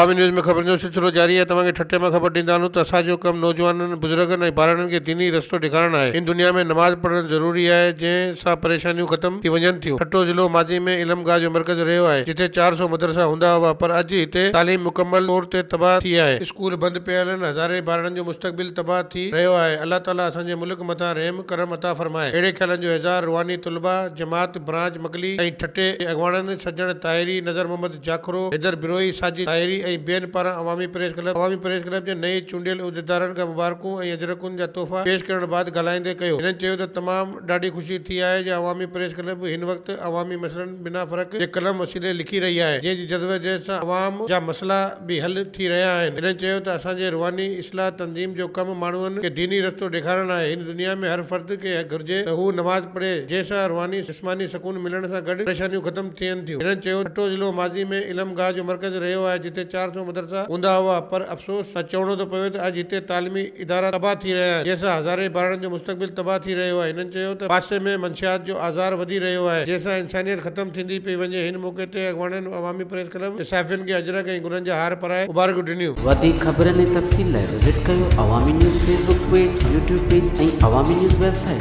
عوامي news ۾ خبرن جو سلسلو جاري آهي توهان کي ٺٽي مان خبر ڏيندا هلون ته اسان جو ڪم نوجوانن، بزرگن ۽ ٻارڙن کي ديني رستو ڏيکارڻ آهي. هن دنيا ۾ نماز پڙهڻ ضروري آهي جنهن سان پريشانيون ختم ٿي وڃن ٿيون. ٺٽو ضلعو ماضي ۾ علم گاهه جو مرڪز رهيو آهي جتي 400 مدرسا هوندا هئا پر اڄ هتي تعليم مڪمل طور تي تباهه ٿي آهي. اسڪول بند پيل آهن هزارين ٻارڙن جو مستقبل تباهه ٿي رهيو آهي الله تعالي اسان جي ملڪ مٿان رحم ڪرم عطا فرمائي. اهڙي خيالن جو اظهار روحاني طلباء جماعت برانچ مڪلي ۽ ٺٽي جي اڳواڻن سڄڻ طاهري، نظر محمد جاکرو، حيدر بروهي، ساجد طاهري ۽ ٻين پاران Awami press club Awami press club جي نئين چونڊيل عهديدارن کي مبارڪون ۽ اجرڪن جا تحفا پيش ڪرڻ بعد ڳالهائيندي ڪيو. هنن چيو ته تمام ڏاڍي خوشي ٿي آهي جو عوامي پريس ڪلب هن وقت عوامي مسئلن بنا فرق جي قلم وسيلي لکي رهي آهي جنهن جي جدوجهد سان عوام جا مسئلا به حل ٿي رهيا آهن. هنن چيو ته اسان جي روحاني اصلاح تنظيم جو ڪم ماڻهن کي ديني رستو ڏيکارڻ آهي. هن دنيا ۾ هر فرد کي گهرجي ته هو نماز پڙهي جنهن سان روحاني جسماني سڪون ملڻ سان گڏ پريشانيون ختم ٿين ٿيون. هنن چيو ته ٺٽو ضلعو ماضي ۾ علم گاهه جو مرڪز رهيو آهي جتي 400 مدرسا هوندا هئا پر افسوس سان چوڻو ٿو پوي ته اڄ هتي تعليمي ادارا تباهه ٿي رهيا آهن جنهن سان هزارين ٻارڙن جو مستقبل تباهه ٿي رهيو آهي. هنن چيو ته پاسي ۾ منشيات جو آزار وڌي رهيو آهي جنهن سان انسانيت ختم ٿيندي پئي وڃي. هن موقعي تي اڳواڻن عوامي پريس ڪلب جي صحافين کي اجرڪ ۽ گلن جا هار پارائي مبارڪون ڏنيون. وڌيڪ خبرن ۽ تفصيل لاء وزٽ ڪيو Awami news Facebook page, YouTube page ۽ Awami news website.